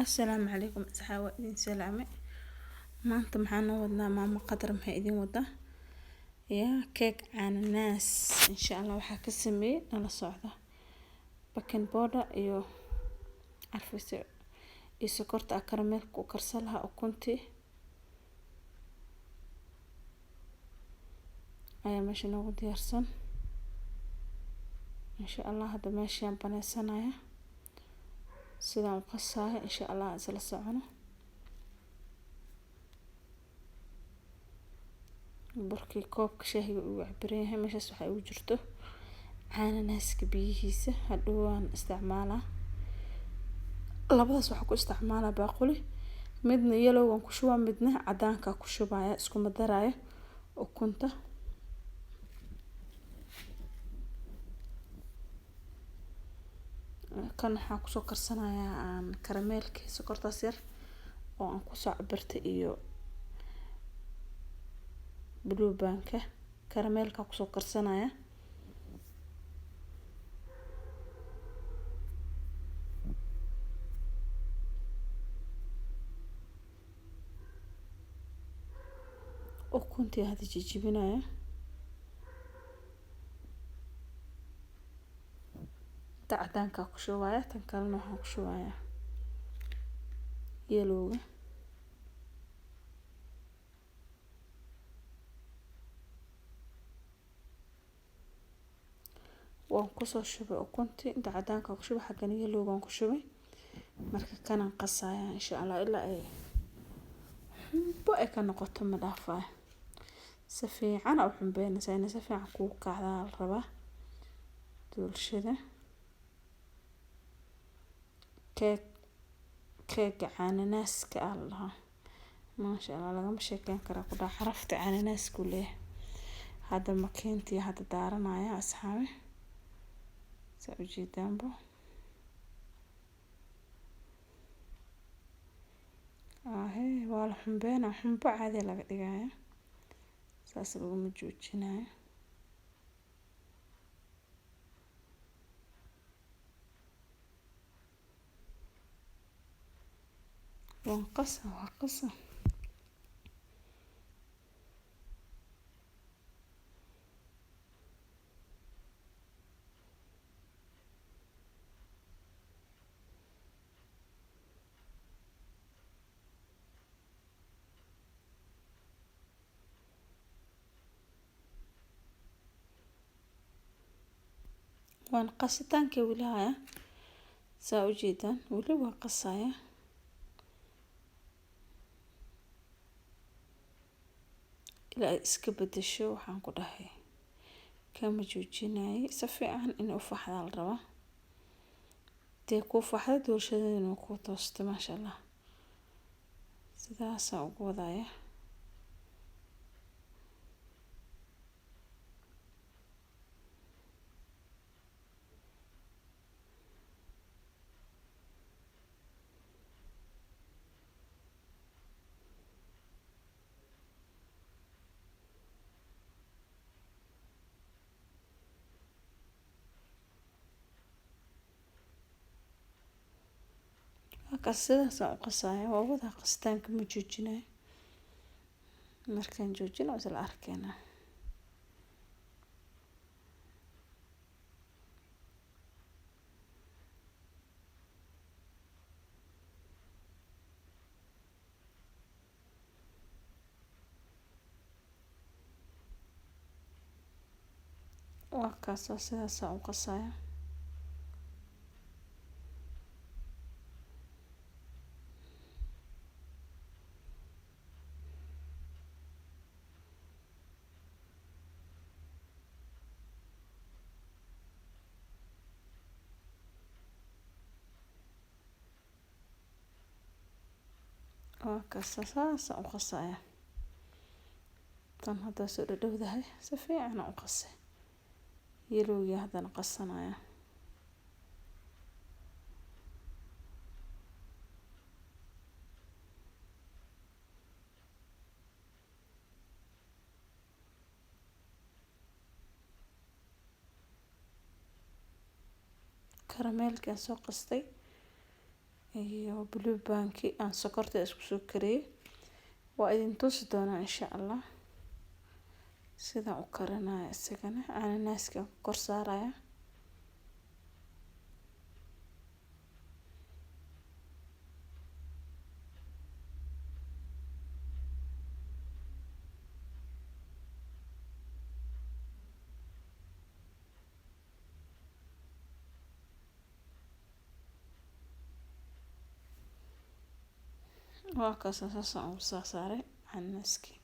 Asalaamu calaykum asxaab, waa idin salaame. Maanta maxaa noo wadnaa? Maamo Qadar maxay idin wadaa? Yaa keeg cananaas insha Allah waxaa ka sameeyay nala socda. Baking powder iyo carfis iyo sokorta karameelka ku karsan lahaa, ukuntii ayaa meesha noogu diyaarsan insha Allah. Hadda meeshaan baneysanaya sidaan u qasaayo insha Allah isla socono. Burkii koobka shaahiga uu cabiran yahay, meeshaas waxaa ugu jirto cananaaska biyihiisa, hadhow waan isticmaalaa. Labadaas waxaa ku isticmaalaa baaquli, midna yellow waan ku shubaa, midna cadaanka ku shubaya, iskuma daraayo. Ukunta kan waxaan kusoo karsanayaa aan karameelka, sokortaas yar oo aan kusoo cabirtay iyo Blue Bandka karameelka kusoo karsanaya. Ukuntii hadda jijibinaya, ta cadaanka ku shubaya, tan kalena waxaan ku shubayaa yellowga. Waan kusoo shubay ukuntii, inta cadaanka ku shubay, xaggana yellowga waan ku shubay. Marka kanaan qasaya insha Allah ilaa ay xumbo ay ka noqoto, ma dhaafayo. Si fiican u xumbeynaysaa, inay si fiican kugu kacdaa la rabaa doolshada. Keeg keega cananaaska aa la dhahaa, maasha Allah, lagama sheekeyn karo ku dhaca carafta cananaaska uu leeyahay. Hadda makiintii hadda daaranaya asxaabi, saa ujeedaanbo. Ahee, waa la xumbeynaa, xumbo caadi laga dhigaya, saas laguma joojinayo. Waan qasa, waa qasa. Waan qasitaankii weli haya, saa ujeedaan, weli waan qasaya ilaa ay iska bedesho. Waxaan ku dhahay kama joojinayay, si fiican in u faxdaa la rabaa. Dee kuu faxda doolshadeedana kuu toosta, maasha Allah. Sidaasaan ugu wadaya. Markaas sidaasaan u qasaya, waa wadaa qasitaanka, ma joojinayo. Markaan joojino isla arkeena. Waa kaasoo sidaasaan u qasaya. Waa kaasa, saasaan u qasaya. Tan haddaa soo dhadhowdahay, si fiican u qasay. Yellowgii haddana qasanaya. Karameelkaan soo qastay iyo blue banki aan sokorta isku soo kariyay. Waa idin tusi doonaa insha Allah sidaan u karinayo isagana. Cananaaska kor saaraya. Waa kaas, saasaan ugu soo saaray cananaaskii,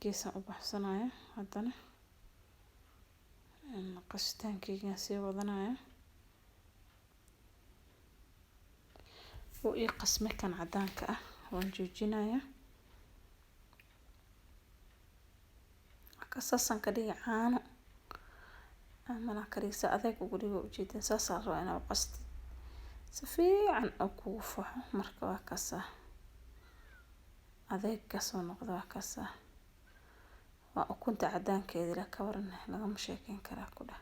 geesaan u baxsanaya. Haddana qasitaankeygaan sii wadanaya. Wuu ii qasmay kan cadaanka ah, waan joojinayaa. Saasaan ka dhigay caano amalaa ka dhigay, saa adeeg ugu dhigo ujeedin. Saasaa la rabaa inaa u qastid si fiican oo kugu faxo. Marka waa kaasaa, adeeg kasoo noqda. Waa kaasaa, waa ukunta cadaankeeda la ka waran, lagama sheekeyn karaa ku dheh.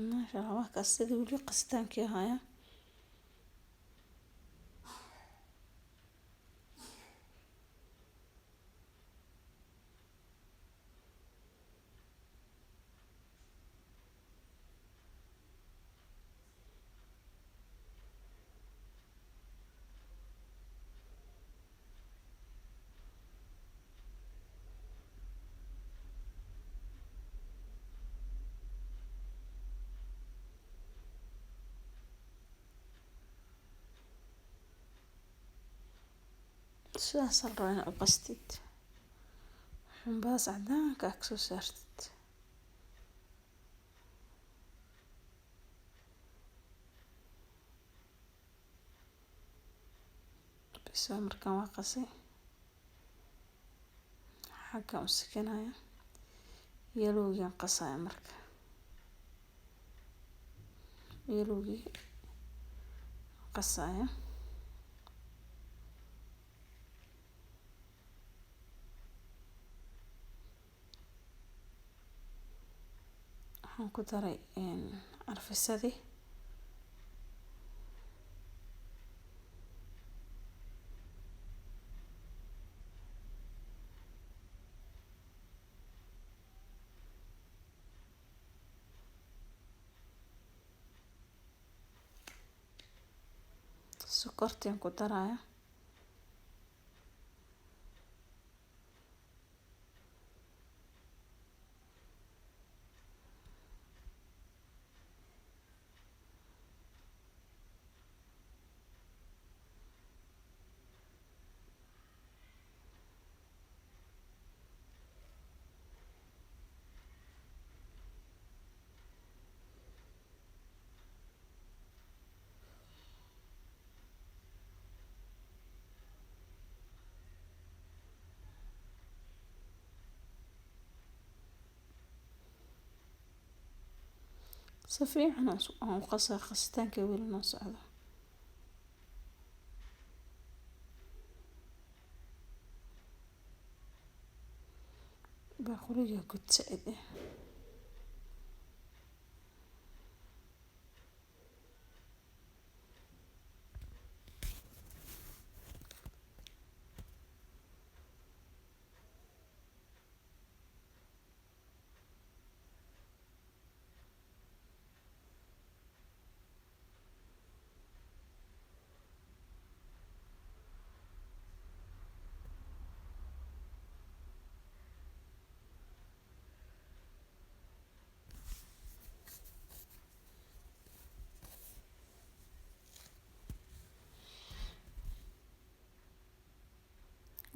Maasha Allah, waa kaas, sidii weli qasitaankii ahaaya. Sidaas la rabaa inaad u qastid, xunbadaas cadaanka ah kasoo saartid. Bas, markaan waa qasay, xaggan u sikinaya, yellowgii qasaya. Marka yellowgii qasaya, waxaan ku daray carfisadii. Sokortiin ku daraya. Si fiican aan u qasaa, qasitaanka weli noo socdo. Baaquliga gud saaid eh.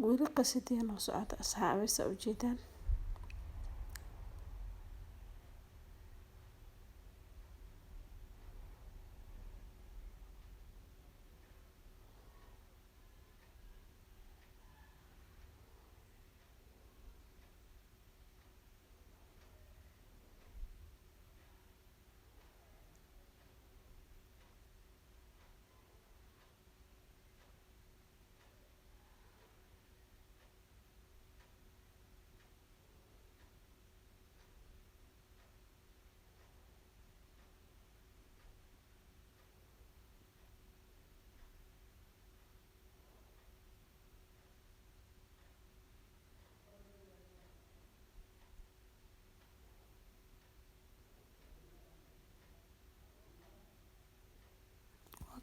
Weli qasidii noo socota, asxaabi, saa ujeedaan.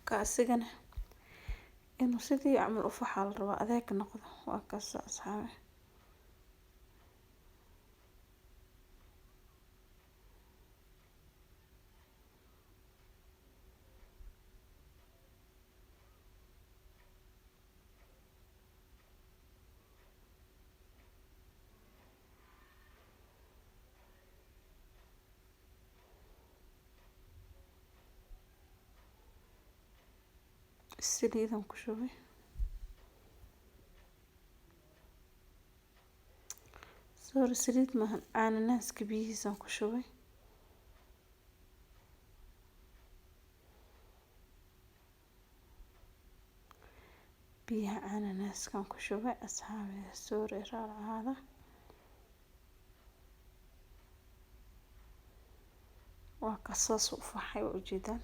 Ka asigana inuu sidii camal u faxaa la rabaa, adeeg noqdo. Waa kaas asxaabe. Saliidan ku shubay, sorry, saliid maahan, cananaaska biyihiisaan ku shubay. Biyaha cananaaskaan ku shubay asxaabi, sorry, raalahaada. Waa ka saas u faxay, waa ujeedaan,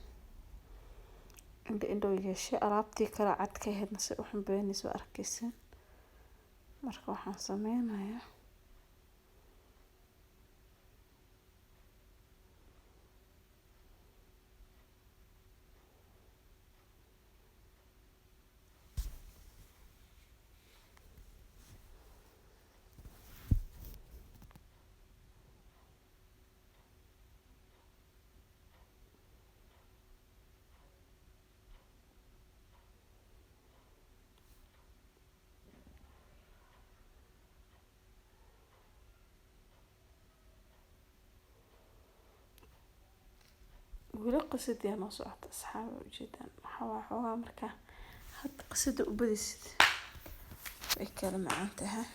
indho indho yeeshay. Alaabtii kala cad ka ahaydna si u xumbeynayso arkaysan. Marka waxaan sameynayaa weli qasidii noo socota asxaabi, ujeedaan. Waxaa waa xoogaa markaa hadda qasida u badisid way kala macaan tahay.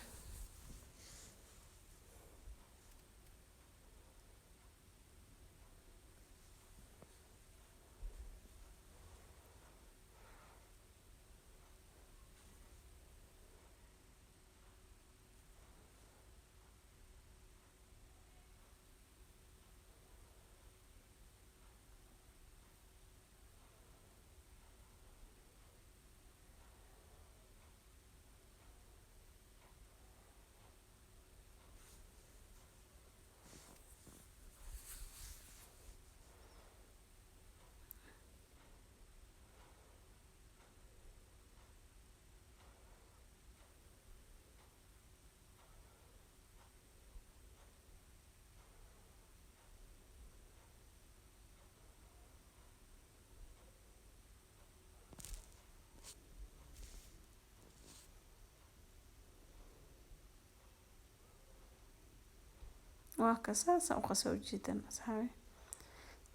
Waa ka saasa u qasa, ujeedaan asxaabi.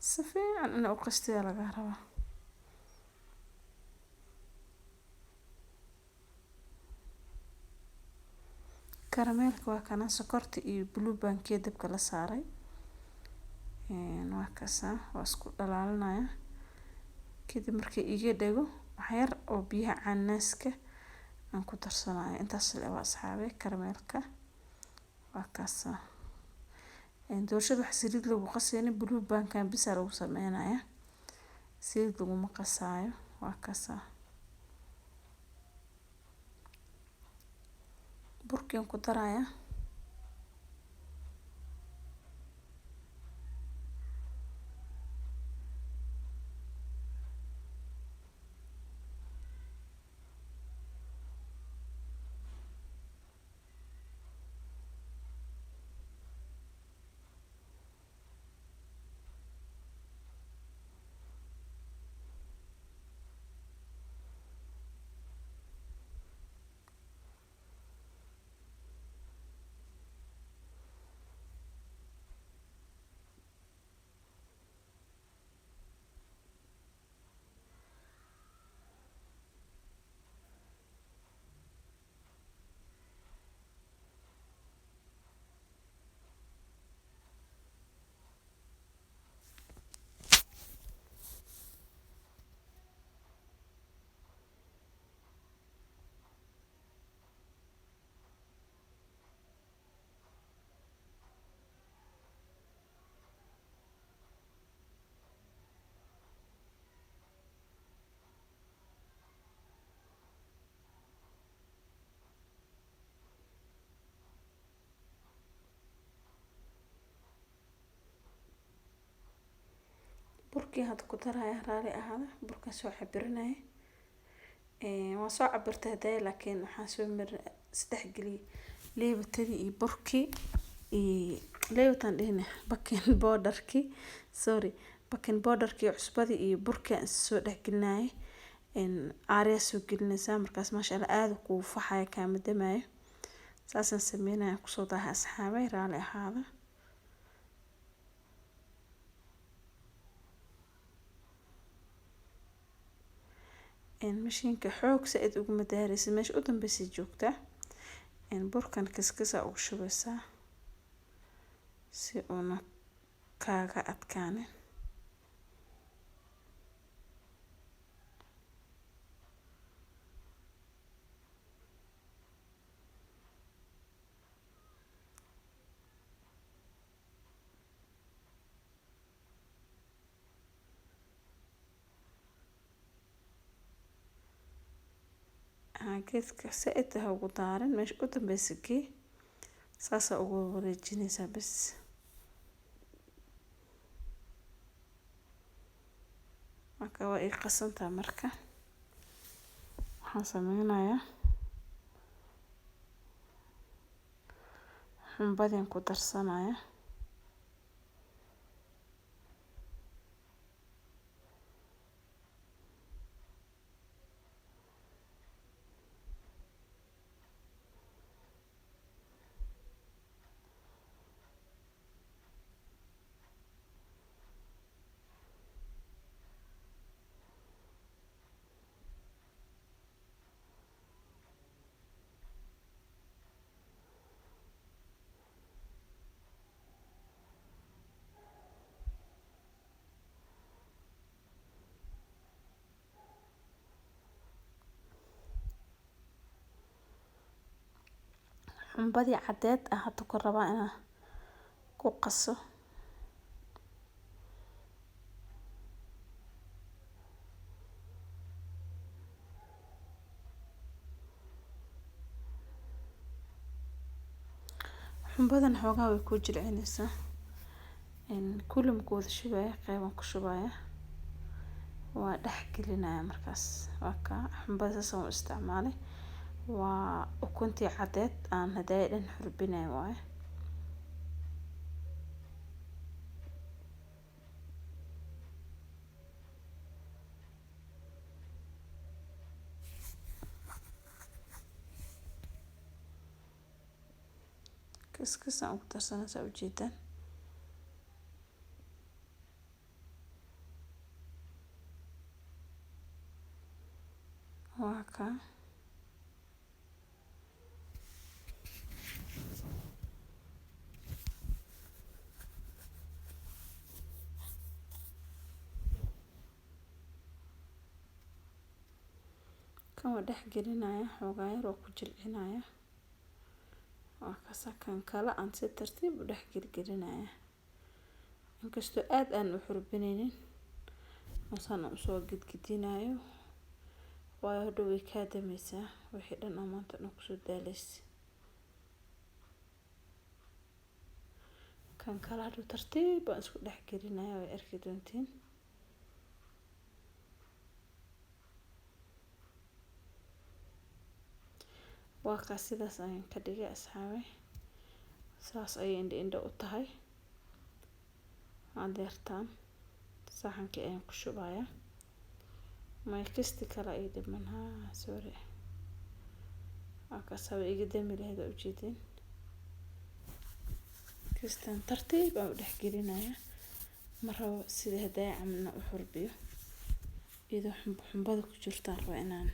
Si fiican ina u qastiyaa laga rabaa. Karameelka waa kana, sokorta iyo blue bandkiya dabka la saaray. Waa kaasa, waa isku dhalaalinaya. Kadib markii iga dhego wax yar oo biyaha cananaaska aan ku darsanayo, intaas le waa asxaabi. Karameelka waa kaasa. Doolshada wax saliid lagu qasaynin, blue bandkan bisa lagu sameynaya, saliid laguma qasaayo. Waa kaasa, burkiin ku daraya. Burkii hadda ku daraya, raali ahaada, burkaan soo cabirinaya. Waan soo cabirtay hadaya, laakiin waxaan soo marin saddex geliyay leebatadii iyo burkii iyo leebataan dhihine baking powderkii, sorry, baking powderkii, cusbadii iyo burkii aan soo dhex gelinayay. Aariyaa soo gelinaysaa markaas, maasha Allah, aada kuu faxaya, kaama damaayo. Saasaan sameynaya, kusoo daahay asxaabay, raali ahaada. Mashiinka xoog saaid uguma daaraysid, meesha u dambeysay joogtaa. Burkan kiskisa ugu shubeysaa si uuna kaaga adkaanin. Geedka saaid ha ugu daarin, meesha u dambeysa gee, saasaa ugu wareejinaysaa bas. Marka waa ii qasantaa. Marka waxaan sameynayaa xumbadii ku darsanaya. Xumbadii cadeed ah hadda ku rabaa inaan ku qaso. Xumbadan xoogaa way ku jilcinaysaa. Kulli ma ku wada shubaya, qeybaan ku shubaya, waa dhex gelinaya. Markaas waa ka xumbada saas aan u isticmaalay, waa ukuntii cadeed aan hadaya dhan xurbinay waaye. Kiskis aan ugu darsanaysaa, ujeedaan. Waa kaa kan, waa dhex gelinaya xoogaa yar oo ku jilcinaya. Waa kasa kan kale aan si tartiib u dhex gelgelinaya, inkastoo aad aan u xurbinaynin, masaan usoo gidgidinayo, waayo hadhow way kaa dameysaa wixii dhan oo maanta dhan kusoo daaleysa. Kan kale hadhow tartiib baan isku dhex gelinaya, way arki doontiin. Waa kaas, sidaas ayaan ka dhigay asxaabay, saas ayay indho indho u tahay. Adeertaan saxankii ayaan ku shubayaa. May, kisti kale ay dhiman, haa, sorry. Waa kaas, way iga dami lahayd, waa ujeedin. Kistan tartiib aan u dhex gelinaya, ma rabo sida hadaya camal inaan u xurbiyo, iyadoo xumbo xumbada ku jirtaan rabaa inaan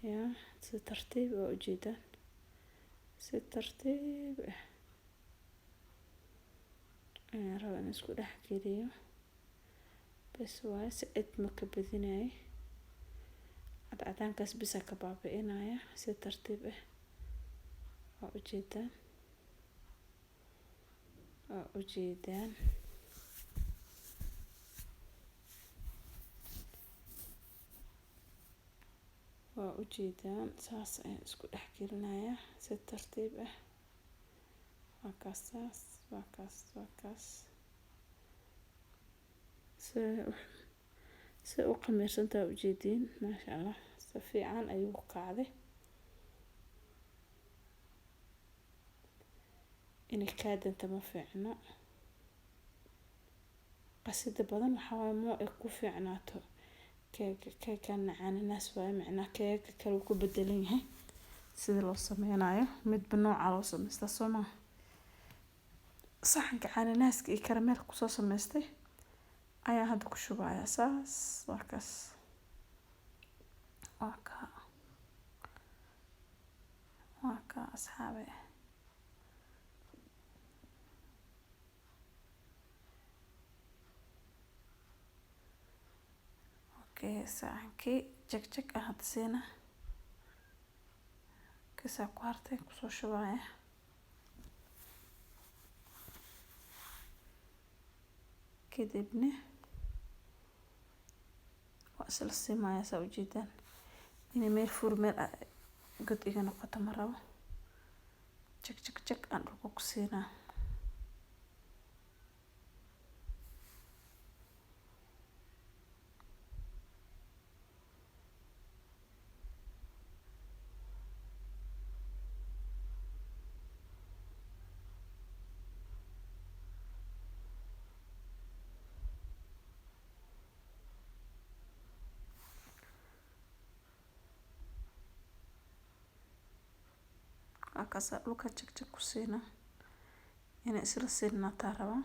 yaa si tartiib, waa ujeedaan, si tartiib ah ayaan rabaa inaan isku dhex geliyo. Bas waaye, si cid ma ka badinayay, cadcadaankaas bisa ka baabi'inaya si tartiib ah. Waa ujeedaan, waa ujeedaan, waa ujeedaan. Saas ayaan isku dhex gelinayaa si tartiib ah. Waa kaas, saas waa kaas, waa kaas. Si u khamiirsantahay ujeediin, maasha Allah, si fiican ayuu ku kacday. Inay kaa danta ma fiicno. Qasida badan waxaa waaye moo ay ku fiicnaato keega. Keegana cananaas waaye, macnaa keega kale uu ku bedelan yahay sida loo sameynayo, midba nooca loo sameystaa, soo maaha? Saxanka cananaaska iyo karameelka kusoo sameystay ayaa hadda ku shubaya. Saas waa kaas, waa kaa, waa kaa, asxaabe. Okay, saxankii jag jag ah hadda siina kisaa ku hartay kusoo shubaya. Kadibna waa isla simaya, saa ujeedaan. Inay meel fur, meel god iga noqoto ma rabo. Jag jag jag aan dhulka ku siinaa. Waa kaasaa, dhulka jag jag ku siinaa, inay isla siinaataa rabaa.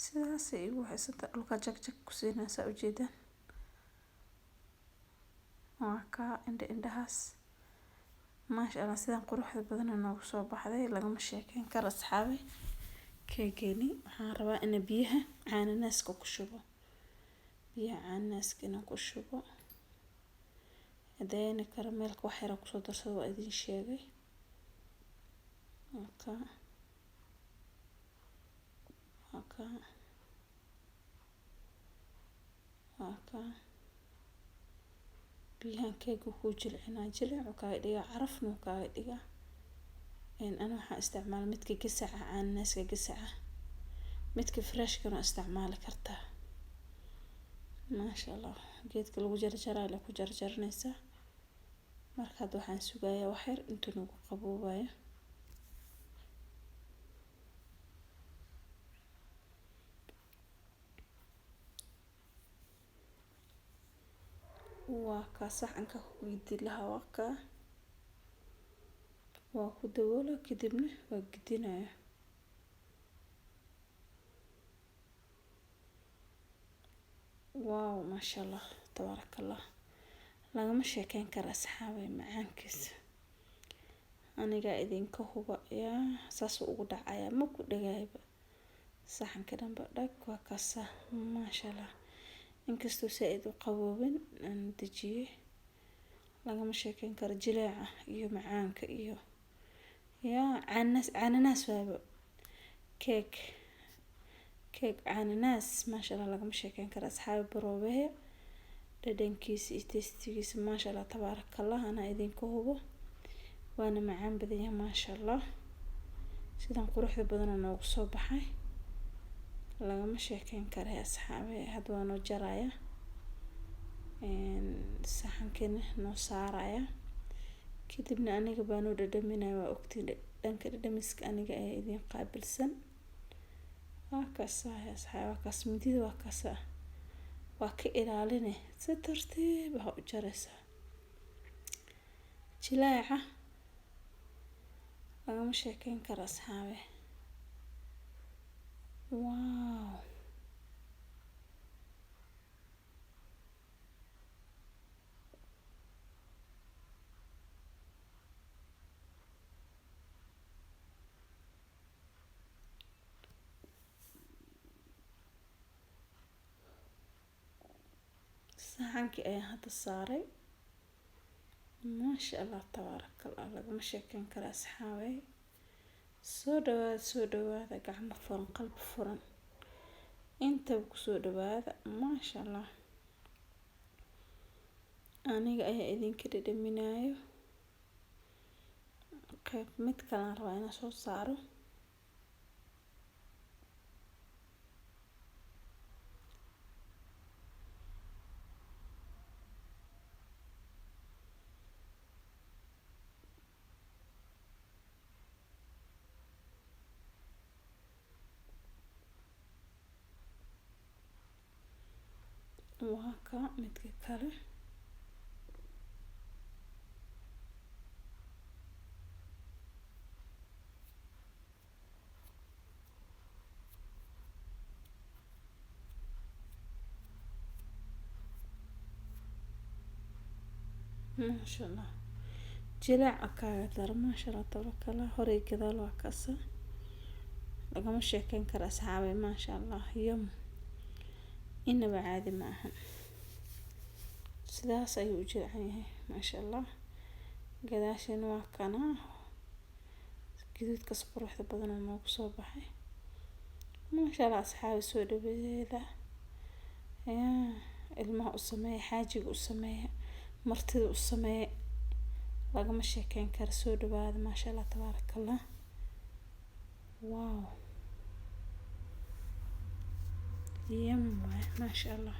Sidaasay igu haysata, dhulka jag jag ku siinaa, saa ujeedaan. Waa kaa indha indhahaas, maasha Allah, sidan quruxda badan noogu soo baxday, lagama sheekeyn karo, asxaabi. Keegeeni waxaan rabaa ina biyaha cananaaska ku shubo, biyaha cananaaska inaan ku shubo. Hadayna karameelka wax yar kusoo darsado, waa idin sheegay. Waa kaa, waa kaa, waa kaa. Biyahan keega kuu jilcinaa, jilic uu kaaga dhigaa, carafna uu kaaga dhigaa. Ana waxaan isticmaalay midka gasaca, cananaaska gasaca. Midka freshkana waa isticmaali kartaa, maasha Allah. Geedka lagu jarjaraayo la ku jarjaranaysaa. Marka hadda waxaan sugayaa wax yar intuu nagu qaboobayo. Waa kaa saxanka ku gidi lahaa, waa kaa, waa ku daboola, kadibna waa gidinaya. Wow, maasha Allah, tabaaraka Allah, lagama sheekeyn karo, asxaabay, macaankiisa anigaa idinka huba. Yaa saasuu ugu dhacayaa, ma ku dhagayba saxanka dhanba dhag. Waa kaasa, maasha Allah. Inkastoo saa-id u qaboobin aan dejiyey, lagama sheekeyn karo jileeca iyo macaanka iyo yaa cananaas. Cananaas waaba keeg, keeg cananaas, maasha Allah, lagama sheekeyn karo, asxaabi. Baroobeya dhadhankiisa iyo taste-igiisa, maasha Allah, tabaaraka Allah, anaa idinka hubo, waana macaan badan yahay, maasha Allah. Sidan quruxda badan oo noogu soo baxay lagama sheekeyn karo, asxaabi. Hadda waa noo jaraya, saxankina noo saaraya, kadibna aniga baa noo dhadhaminaya. Waa ogtiin, dhanka dhadhamiska aniga ayaa idin qaabilsan. Waa kaasa, asxaabi, waa kaas mindida, waa kaasa, waa ka ilaaline, si tartiib ah u jaraysaa. Jilaaca lagama sheekeyn karo, asxaabi. Wow. Saxankii ayaan hadda saaray, maasha Allah, tabaaraka Allah, lagama sheekeyn karo, asxaabey. Soo dhawaada, soo dhawaada, gacmo furan, qalbi furan intaba kusoo dhawaada, maasha Allah. Aniga ayaa idinka dhadhaminayo. Qeyb mid kale aan rabaa inaan soo saaro. Waa ka midka kale. Maasha Allah, jilaaca kaaga daro, maasha Allah tabaaraka Allah. Horey gadaal waa kaasa, lagama sheekeyn karo asxaabay. Maasha Allah, yum, inaba caadi ma ahan. Sidaas ayuu u jilcan yahay, maasha Allah. Gadaashina waa kana gaduudkaas quruxda badan oo noogu soo baxay, maasha Allah. Asxaabi, soo dhaweeda yaa ilmaha u sameeya, xaajiga u sameeya, martida u sameeya, lagama sheekeyn karo. Soo dhawaada, maasha Allah tabaaraka Allah. Wow, yum waay, maasha Allah.